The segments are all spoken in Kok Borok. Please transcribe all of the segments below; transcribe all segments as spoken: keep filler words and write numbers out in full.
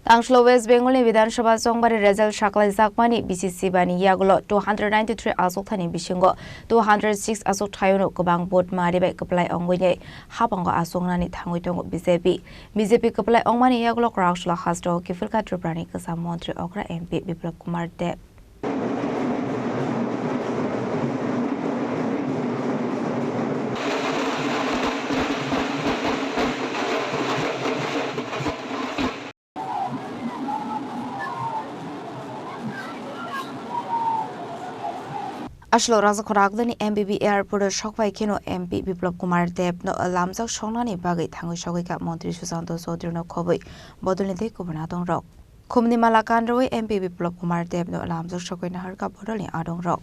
Tangshlo West Bengal ni Bidhan Sabha chongbari result saklaijakmani B C C bani yagulo two hundred ninety-three achukthani bisingo two hundred six achukthayunu kwbang vote mari bai kwplai ongwini habango achuknani thangwi tongo B J P. B J P kwplai ongmani yagulo kwrakslo hasteo kiphilkha Tripura ni kwcham montri okra M P Biplab Kumar Deb. Aslo Raja Khorakdani M B B airport o sokphai kheno M P Biplab Kumar Deb no lamjak songnani bagwi thangwi sogwi kha montri Susanto Chaudhary no khobwi bodolni tei kubun adongrok. Khumni mala kanrwi M P Biplab Kumar Deb no lamjak sogwi naharkha bodolni adongrok.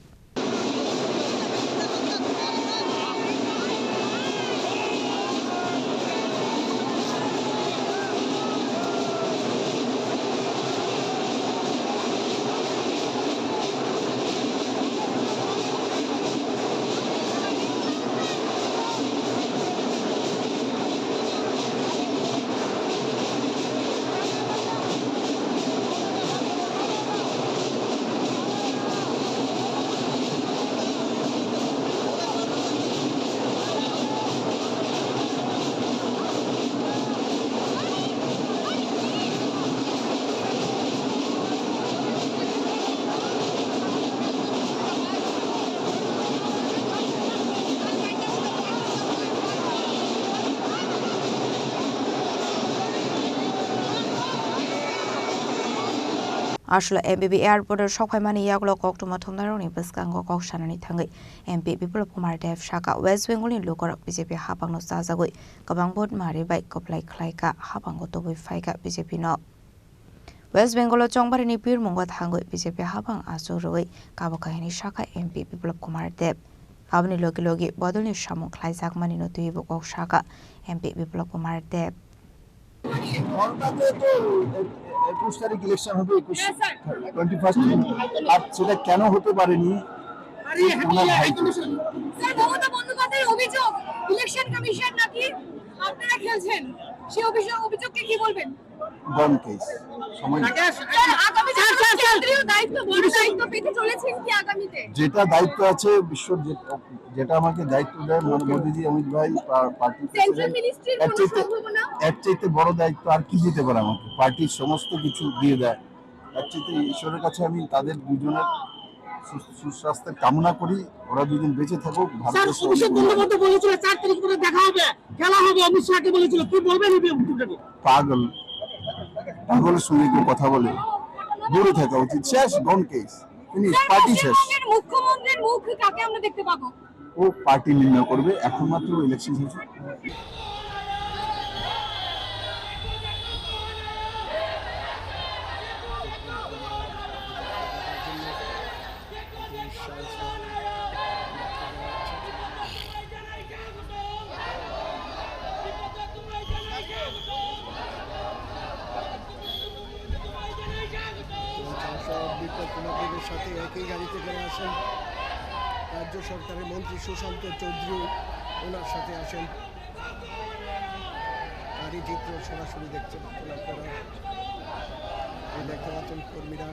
Aswk M B B airport o sokphaimani yagulo koktwma thumnairokni bwskango kok sanani thangwi M P Biplab Kumar Deb sakha, West Bengal ni lukurok B J P haphangno chajagwi kwbang vote mari bai kwplai khlaikha, haphango tubui phaikha B J P no. West Bengal o chongbarini pirmungo thangwi B J P haphang achuk rwui kabukha hwnwi sakha M P Biplab Kumar Deb. Aboni logi logi bodolni samung khlaijakmani no twibo kok sakha M P Biplab Kumar Deb. ঘন্টাতে তো একুশ তারিখ ইলেকশন হবে, একুশ, twenty first. আর সেটা কেন হতে পারেনি? আরে, ওনার হ্যাঁ, ভাই। স্যার, মমতা বন্দ্যোপাধ্যায়ের অভিযোগ, ইলেকশন কমিশন নাকি আপনারা খেলছেন, সেই অভিযোগ, অভিযোগকে কি বলবেন? গন কেস। সময় নেই। স্যার, আগামী দিনে স্যার, স্যার, স্যার। কেন্দ্রীয় দায়িত্ব, বড় দায়িত্ব পেতে চলেছেন কি আগামীতে? যেটা দায়িত্ব আছে, বিশ্বর যে যেটা আমাকে দায়িত্ব দেয় মো-, মোদিজি, অমিত ভাই, পা-, পার্টির সেন্ট্রাল প্রেসিডেন্ট, মিনিস্ট্রির এর কোনো চাইতে, সম্ভাবনা? এর চাইতে বড় দায়িত্ব আর কি দিতে পারে আমাকে? পার্টির সমস্ত কিছু দিয়ে দেয়। এর চাইতে ঈশ্বরের কাছে আমি তাদের দুজনের সু-, সুস্বাস্থ্যের কামনা করি। ওরা দুজন বেঁচে থাকুক, স্যার, ভারতবর্ষ অভিষেক বন্দ্যোপাধ্যায় বলেছিল চার তারিখ করে দেখা হবে, খেলা হবে, অমিত শাহকে বলেছিল, কি বলবেন এই বক্তব্যটা নিয়ে? পাগল, পাগলের সঙ্গে কেউ কথা বলে? দূরে থাকা উচিত। শেষ, গন কেস। ফিনিশ, স্যার, পার্টি শেষ। পশ্চিমবঙ্গের মুখ্যমন্ত্রীর মুখ কাকে আমরা দেখতে পাবো? ও পার্টি নির্ণয় করবে, এখন মাত্র ইলেকশন হয়েছে। এবং সাংসদ বিপ্লব কুমার দেবের সাথে একই গাড়িতে করে আসেন রাজ্য সরকারের মন্ত্রী সুশান্ত চৌধুরী, ওনার সাথে আসেন। তারই চিত্র সরাসরি দেখতে পাচ্ছেন আপনারা। এই দেখতে পাচ্ছেন কর্মীরা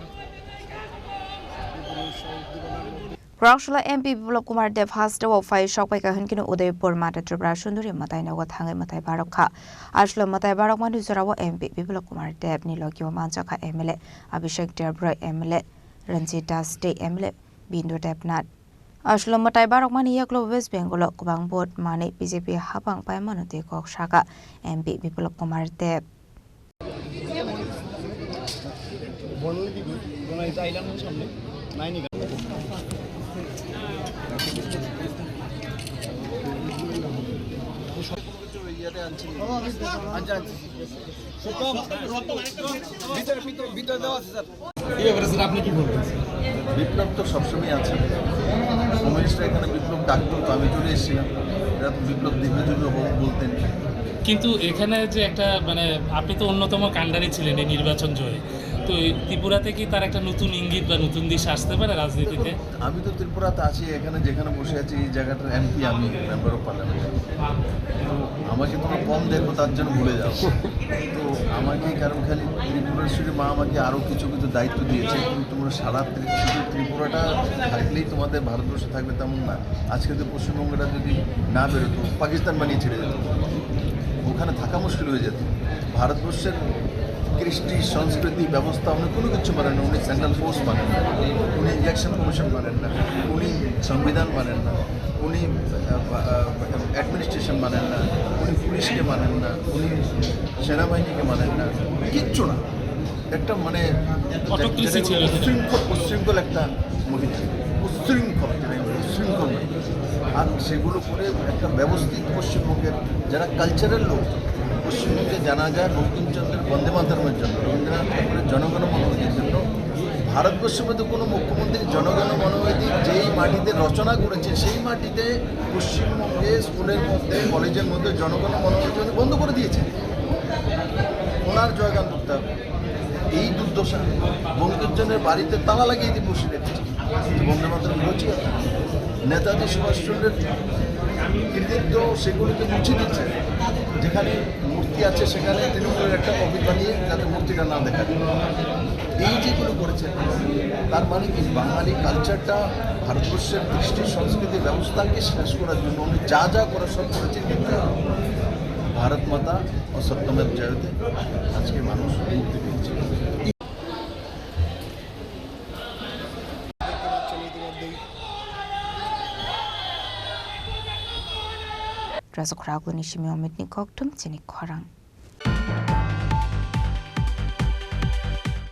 বিভিন্ন উৎসাহ উদ্দীপনার মধ্যে। Kwraksula M P Biplab Kumar Deb hasteo phai sokphaikha hwnkhe Udaipur Mata Tripura Sunduri mwtai nogo thangwi mwtai barokha. Aswk mwtai barokmani jorao M P Biplab Kumar Deb ni logio manjakha M L A Abhishek Deb Roy, M L A Ranjit Das tei M L A Bindu Debnath. Aswk mwtai barokmani yagulo West Bengal o kwbang vote manwi B J P haphang paimano tei kok sakha M P Biplab Kumar Deb. ভিতরে, ভিতরে, ভিতরে দেওয়া আছে, স্যার। এই ব্যাপারে স্যার আপনি কি বলবেন? বিপ্লব তো সবসময় আছে। কমিউনিস্টরা এখানে বিপ্লব ডাকতো, তো আমি চলে এসেছিলাম। এরা তো বিপ্লব দীর্ঘ দীর্ঘ হোক বলতেন। কিন্তু এখানে যে একটা, মানে, আপনি তো অন্যতম কাণ্ডারি ছিলেন এই নির্বাচন জয়ে, ওই ত্রিপুরাতে কি তার একটা নতুন ইঙ্গিত বা নতুন দিশা আসতে পারে রাজনীতিতে? দেখুন, আমি তো ত্রিপুরাতে আছি, এখানে যেখানে বসে আছি, এই জায়গাটার এমপি আমি, মেম্বার অফ পার্লামেন্ট। তো আমাকে তোমরা কম দেখো, তার জন্য ভুলে যাও। তো আমাকে কারণ খালি ত্রিপুরেশ্বরী মা আমাকে আরও কিছু কিছু দায়িত্ব দিয়েছে, কিন্তু তোমরা সারা ত্রি-, শুধু ত্রিপুরাটা থাকলেই তোমাদের ভারতবর্ষ থাকবে তেমন না। আজকে যদি পশ্চিমবঙ্গটা যদি না বেরোতো, পাকিস্তান বানিয়ে ছেড়ে যেত, ওখানে থাকা মুশকিল হয়ে যেত। ভারতবর্ষের কৃষ্টি সংস্কৃতি ব্যবস্থা উনি কোনো কিছু মানেন না। উনি সেন্ট্রাল ফোর্স মানেন না, উনি ইলেকশন কমিশন মানেন না, উনি সংবিধান মানেন না, উনি অ্যাডমিনিস্ট্রেশন মানেন না, উনি পুলিশকে মানেন না, উনি সেনাবাহিনীকে মানেন না, কিচ্ছু না। একটা মানে অটোক্রেসি যেটা ছিল সেটা। উচ্ছৃঙ্খল, উচ্ছৃঙ্খল একটা মহিলা, উচ্ছৃঙ্খল, যেটা আমি বলি, উচ্ছৃঙ্খল মহিলা। আর সেগুলো করে একটা ব্যবস্থিত পশ্চিমবঙ্গের যারা কালচারাল লোক, পশ্চিমবঙ্গে জানা যায় বঙ্কিমচন্দ্রের বন্দে মাতরমের জন্য, রবীন্দ্রনাথ ঠাকুরের জনগণ মন অধির জন্য। ভারতবর্ষের মধ্যে কোনো মুখ্যমন্ত্রী জনগণ মন অধি যেই মাটিতে রচনা করেছে, সেই মাটিতে পশ্চিমবঙ্গে স্কুলের মধ্যে, কলেজের মধ্যে জনগণ মন অধি উনি বন্ধ করে দিয়েছেন। ওনার জয়গান করতে হবে। এই দুর্দশা, বঙ্কিমচন্দ্রের বাড়িতে তালা লাগিয়ে দিয়ে বসে রেখেছে। বন্দে মাতরম রচিয়া, নেতাজি সুভাষচন্দ্রের কৃতিত্ব, সেগুলিকে মুছে দিচ্ছে। যেখানে মূর্তি আছে, সেখানে তৃণমূলের একটা অফিস বানিয়ে যাতে মূর্তিটা না দেখা যায়। এই যেগুলো করেছেন, তার মানে কি, বাঙালি কালচারটা, ভারতবর্ষের কৃষ্টি সংস্কৃতি ব্যবস্থাকে শেষ করার জন্য উনি যা যা করার সব করেছেন, কিন্তু ভারত মাতা ও সত্যমেব জয়তে আজকে মানুষ মুক্তি পেয়েছে। Rajak khorang ni simi Amit ni kok thum chini khorang.